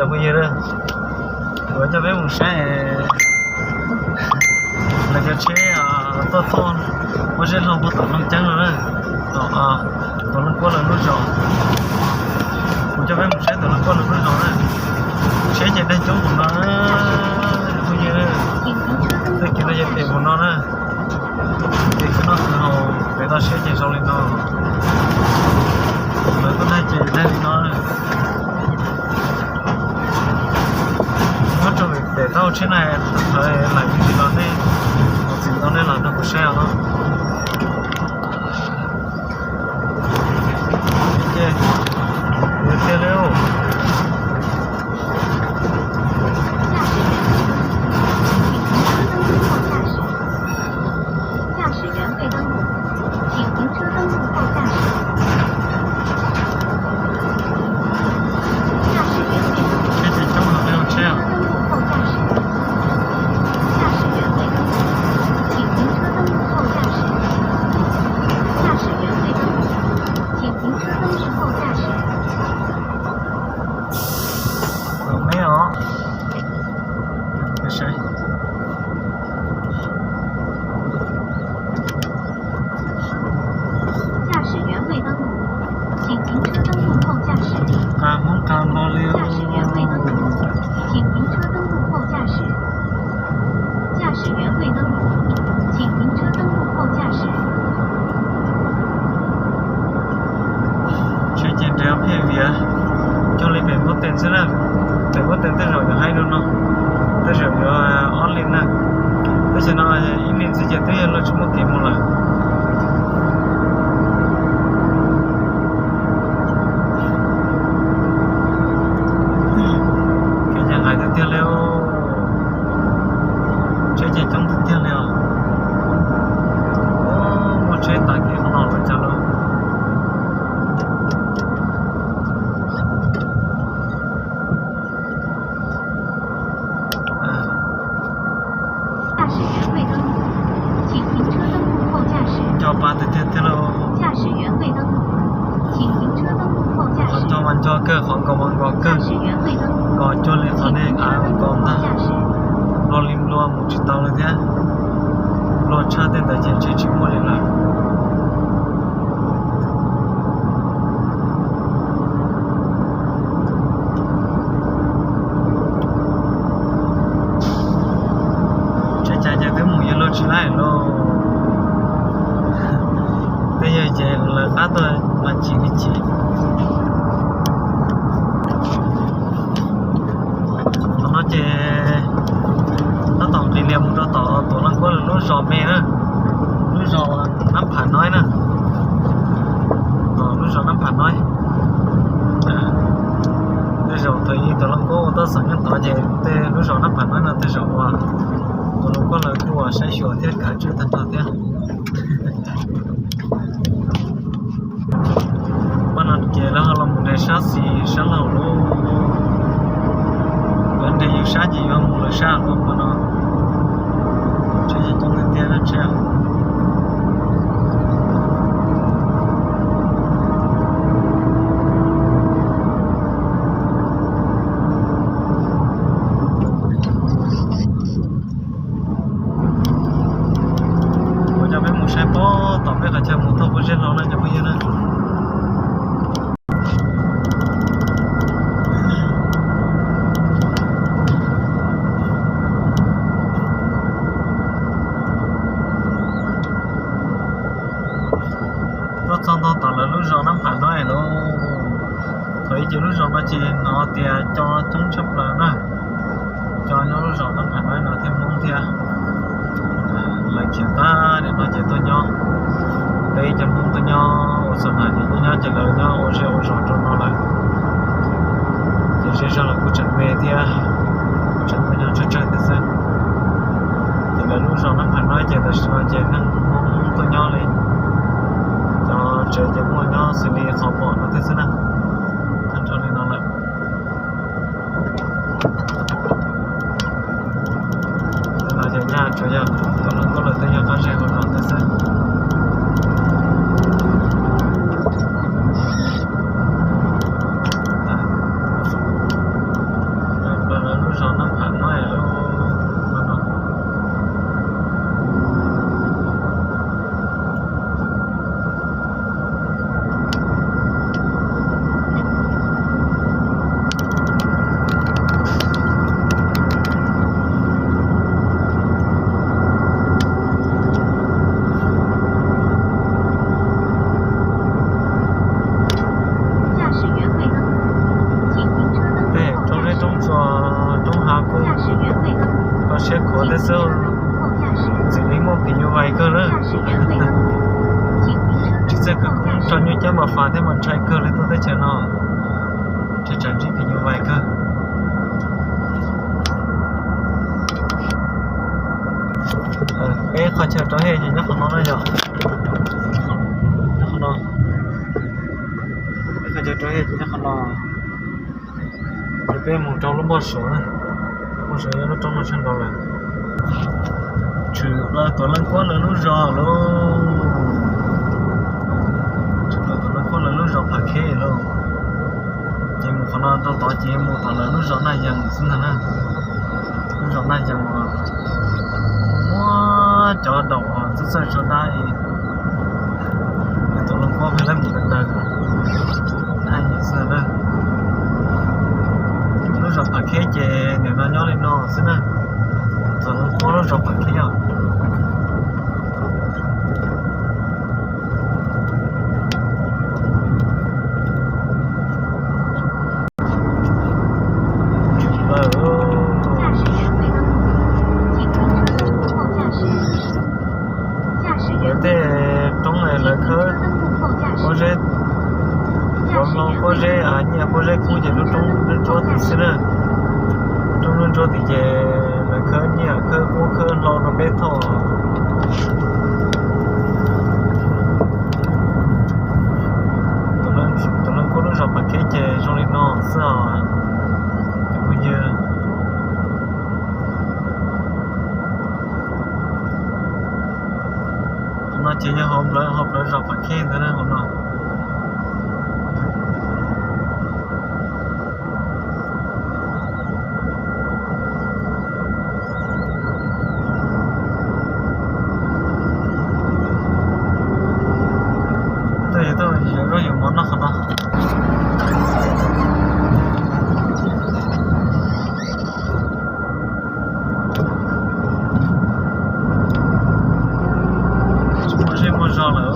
Cov phooj ywg, kuv coj peb mus saib lawv cov tsheb tuaj thauj pob zeb hlau puag tom Looj Ceeb no na, tom Looj Kuab lawv lub zos. Kuv coj peb mus saib tom Looj Kuab lawv lub zos na. Tsheb ces daig coob npaum no, cov phooj ywg. Tag kis no ces pem npaum no na. Ces khwv noj khwv haus pem toj siab ces zoo li no. Lawv tuaj daig ces daig li no. Nyob rau pem taub hau tsheb na, thaum lawm yus tsis los nej, thaum txim no nej los nrog kuv saib os. Ces, tiag li. 驾驶员未登录，请停车登录后驾驶。驾驶员未登录，请停车登录后驾驶。驾驶员未登录，请停车登录后驾驶。驾驶员未登录，请停车登录后驾驶。 驾驶员未登录，请停车登录后驾驶。 Qas Hmoob qas npaum li. 驾驶员未登录，请停车登录后驾驶。驾驶员未登录，请停车登录后驾驶。 Tsheb ces nres ob peb viav, cuag li pem Npab Teem xwb na. Pem Npab Teem tej zaum yuav haib dua no, tej zaum yuav ob li na. Tab sis no ib li xwb ces twb yog luag tsis muaj kev mus lawm. Kev nqaim tiag tiag li, tsheb ces coob tiag tiag li os. Muaj tsheb tas kev qhov no lawm cas lauj. 驾驶员未登录，请停车登录后驾驶。 Nco pa tiag tiag tiag lauj. 驾驶员未登录，请停车登录后驾驶。 Qhov nco mas nco kawg, qhov nkos mas nkos kawg. 驾驶员未登录， Nkos cuag li qhov nej av nkos ntag. 请停车登录后驾驶。 Nplua li nplua mus tsis tau li thiab. Nplua tshaj tej ntawd ces ntshe tsis muaj li lawm. Tsheb cas cas twb mus yuav luag tsis laij lauj. Twb yog ces lawv qab tuaj mas chim li chim. Qhov no ces tab tom nqis lias mus rau tom Tuam Leej Kuab lawv lub zos me na, lub zos Nab Pham Noib na. Lub zos Nab Pham Noib. Tej zaum thaum ub Tuam Leej Kuab ua toj xeem nyob tod ces tej lub zos Nab Pham Noib no tej zaum uas Tuam Leej Kuab lawv kuj ua saib xyuas thiab kav tswj tag nrho thiab. Pab no ces lawv ho los mus nres sab xis sab laug lub, lawv nres yus sab ces yuav mus lawv sab lub pab no. Tsheb ces coob tiag tiag na tsheb. Kuv coj peb mus saib pob tom peb qhov chaw mus thauj pob zeb hlau na cov phooj ywg na. Tuaj txog nto tom lawv lub zos Nab Pham Noib lauj. Thaum ub ces lub zos no ces hnov tias cov coob tshaj plaws na. Cov nyob lub zos Nab Pham Noib no thiab Hmoob thiab. Lawv khiav tag nim no ces tuaj nyob. Peb cov Hmoob tuaj nyob ua xav nas ces nyob nyob ces lawv nyob ua zej ua zos rau no lawm. Ces zej zog los kuj tseem me thiab, kuj tseem tuaj nyob tsawg tsawg thiab xwb. Ces lawv lub zos Nab Pham Noib ces tam sim no ces neeg Hmoob tuaj nyob li. Cov tsev ces muaj nyob xws li qhov pom no thiab xwb na. Tag nrho li no lawm. Tej no ces nyaj tsuas yog Tuam Leej Kuab lawv tej yog qab zej qab zos thiab xwb. Tej xwb, txim li muaj phim nyuj vais kawg na. Tsis txawj khawv koob tso nyuj cab npam fas thiab mas ntshai kawg li tuaj teb chaws no. Ntshai tsam ntsib phim nyuj vais kawg. Peb qhov chaw rau hej ces nyob qhov no na yom. Nyob qhov no. Peb qhov chaw rau hej ces nyob qhov no. Ces peb mus rau lub npoj suav na. Npoj suav yog lub roob no tshaj nrau lawm. Tshwm plaws Tuam Leej Kuab lawv lub zos lauj. Tshwm plaws Tuam Leej Kuab lawv lub zos Phav Kheb lauj. Ces mus qhov no rau tod ces mus tom lawv lub zos Naj Yees xwb ntag na. Lub zos Naj Yees uas muaj cov daum uas txawj txawj tso dab, Tuam Leej Kuab peb mus tawm tawm Naj Yees xwb na. Lub zos Phav Kheb ces nim no nyob li no xwb na. Tuam Leej Kuab lub zos Phav Kheb os. Lawv tej roob lawv khawb pob zeb, cov hlau pob zeb, nyiaj pob zeb kub ces lub roob ntsuab tid xwb na. Roob ntsuab tid ces lawv khawb nyiaj khawb kub khawb hlau rau peb thauj. Tuam Leej Kuab lub zos Phav Kheb ces zoo li no xwb os cov phooj ywg. Qhov no ces yog hauv plawv, hauv plawv zos Phav Kheb ntawd na hauv no. Tuaj yus tuaj yus zaub yus mov noj qhov no. Tsis muaj zej muaj zog lawm,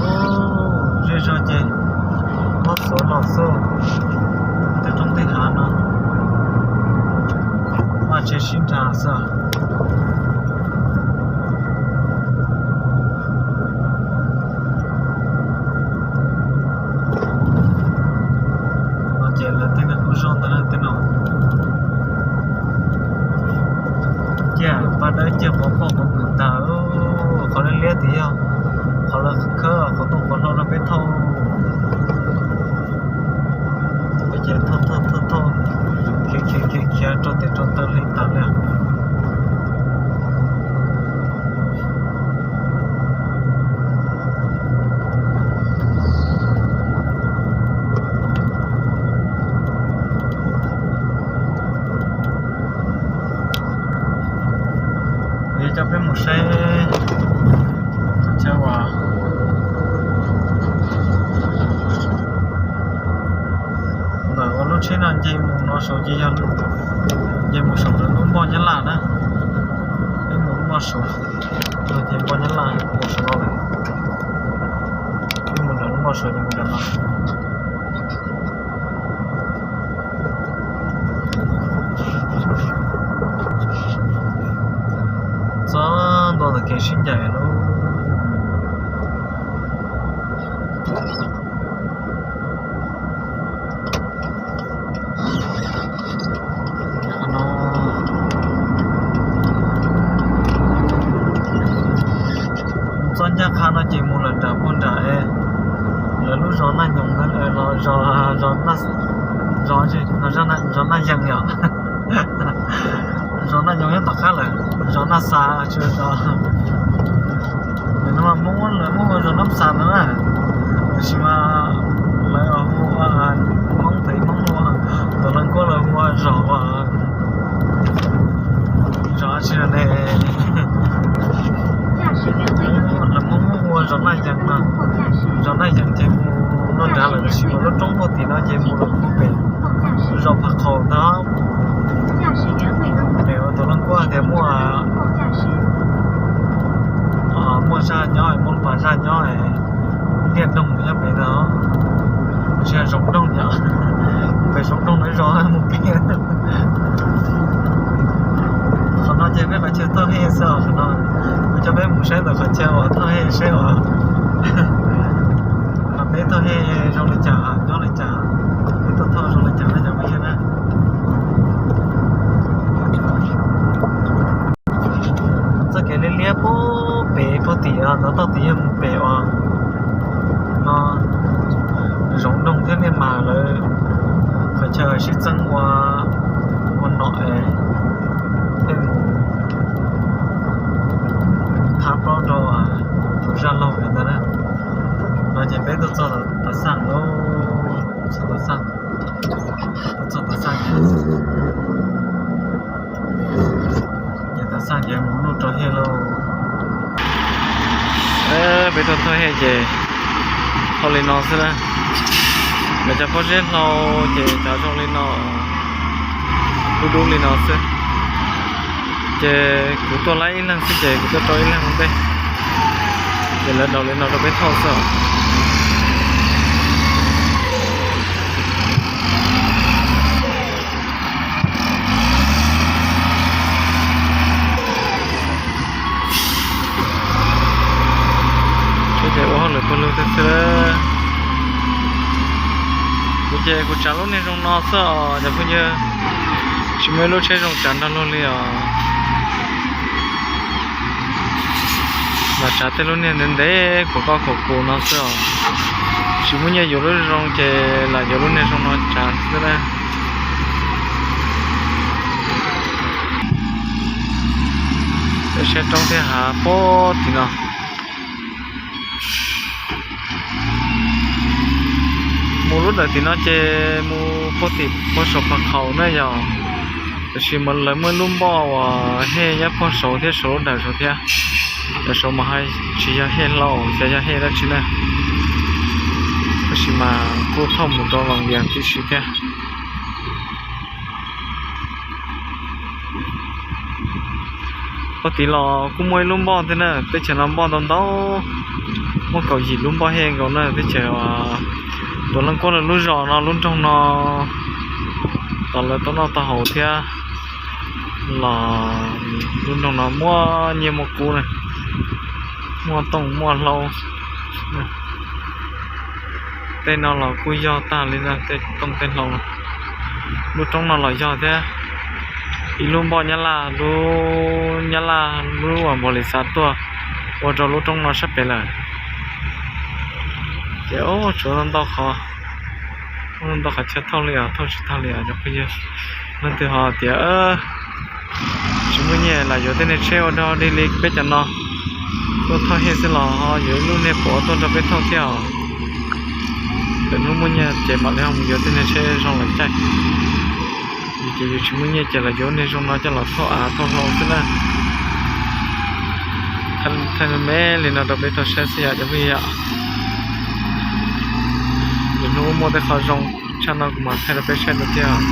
zej zog ces mob xuav los xwb. Tej roob tej hav no vaj tse sib nrhas xwb. No ces lawv tej neeg kuj zog ntawd na tej no. Ciaj paj dawb ciaj quav poj quav pwm tag, qhov liab liab tid yog qhov lawv khawb quav tooj quav hlau rau peb thauj. Peb ces thauj thauj thauj thauj, khiav khiav khiav khiav rau tes rau taw li tas li. Kuv yuav coj peb mus saib qhov chaw uas ntawm ua lub tsheb no nce mus no saud ces yog nce mus saum ntawm lub npoj Nyab Laj na. Peb mus lub npoj saud no ces npoj Nyab Laj mus saud no lawm. Peb mus ntawm lub npoj saud ces mus ntawm no. Txog ntua ntawm kev sib ncaim lauj. Txoj ncaj qha no ces mus lawm nram puag nram lawv lub zos Naj Nyoos, los zos, zos Naj Yees yom. Zos Naj Nyoos nyob tom qab lawm, zos Naj Xas tsis zos. Nim no mas Hmoob lawv muab hu ua zos Nab Xas no na, tiam sis mas lawv hu ua, Hmoob thaum Hmoob hu ua, Tuam Leej Kuab lawv hu ua zos, zos tsis ne, lawv muab hu ua zos Naj Yees no. Zos Naj Yees ces mus no nrad lawm tiam sis mas lub roob puag tim no ces mus lawm puag pem zos Phav Qhaum ntag. Pem uas Tuam Leej Kuab tias muaj, muaj zaj nyob, muaj pas zaj nyob, liaj doog nyob pem ntag. Tsis yog zoov doog yom, pem zoov doog no zos mus pem. Qhov no ces peb qhov chaw thauj hej xwb. Saib ntawm qhov chaw uas thauj hej seb uas peb thauj hej zoo li cas, nyob li cas, peb tuaj thauj zoo li cas na cov phooj ywg na. Txoj kev liab liab puag pem puag tim ntawd toj tid yog mus pem uas no zoov noog thiab niaj mas lawv qhov chaw sib txeeb ua, ua nom es thiaj mus thab plaub rau tus zaj laug ntawd na. No ces peb tuaj txog Tav Xaj lauj, txog Tav Xaj, tuaj txog Tav Xaj ces, ces Tav Xaj ces mus luj rau hej lauj. Peb tuaj thauj hej ces thauj li no xwb na. Lawv cov pob zeb hlau ces cov zoo li no, dub dub li no xwb. Ces kuv tuaj laib ib leeg xwb ces kuv tuaj rau ib leeg ua ntej, ces lawv daus li no rau peb thauj xwb os. Ces ua hauj lwm pawg lug xwb xwb. Kuv ces kuv tsav lub niag zoo no xwb os cov phooj ywg, tsis muaj ib lub tsheb zoo tsav nrog luag li os. Lam tsav tej lub niag ntev ntev khuam koj khuam kuv no xwb os. Tsis muaj nyiaj yuav lub zoo ces lam yuav lub niag zoo no tsav xwb na. Peb saib roob thiab hav puag tim no. Mus lub dawm tim no ces mus puag tim puag saum Phav Khaum na yog. Tiam sis mas lawv muaj ib lub npoj uas hej nyob puag saud thiab, saud lub dawm saud thiab. Cov saud mas tsis yog hej hlau, xyov yog hej dab tsi na. Tab sis mas kuj thauj mus rau Vaj Vias tib si thiab. Puag tid los kuj muaj ib lub npoj thiab na, teb chaws no npoj ntau ntau, muaj kaum yim lub npoj hej nkaus na. Teb chaws Tuam Leej Kuab lawv lub zos no, lub nroog no, tos lawv tau noj tau haus thiab los lub nroog no muaj nyiaj muaj kub na, muaj tooj muaj hlau. Tej no los kuj yog tag li na, tej tooj tej hlau. Lub roob no los yog thiab, ib lub npoj Nyab Laj, lub Nyab Laj lub uas npog lis xav tuaj ua rau lub roob no sab pem lawm. Ces tshuav ntau qhov, ntau qhov chaw thauj li os, thauj tsis tag li os cov phooj ywg. Leej twg ho tias tsis muaj nyiaj lam yuav tej niag tsheb ua dog dig li peb cov no, tuaj thauj hej xwb los ho yuav ib lub niag pov tuaj nrog peb thauj thiab os. Lwm hnub muaj nyiaj ces mam li ho mus yuav tej niag tsheb zoo lawm caij. Ces yus tsis muaj nyiaj ces los yuav niag zoo no coj los thauj av thauj hlau xwb na. Thaij me me li no rau peb tau saib xwb yom cov phooj ywg. Lwm hnub muaj tej qho zoo tshaj no kuv mam thaij rau peb saib dua thiab os.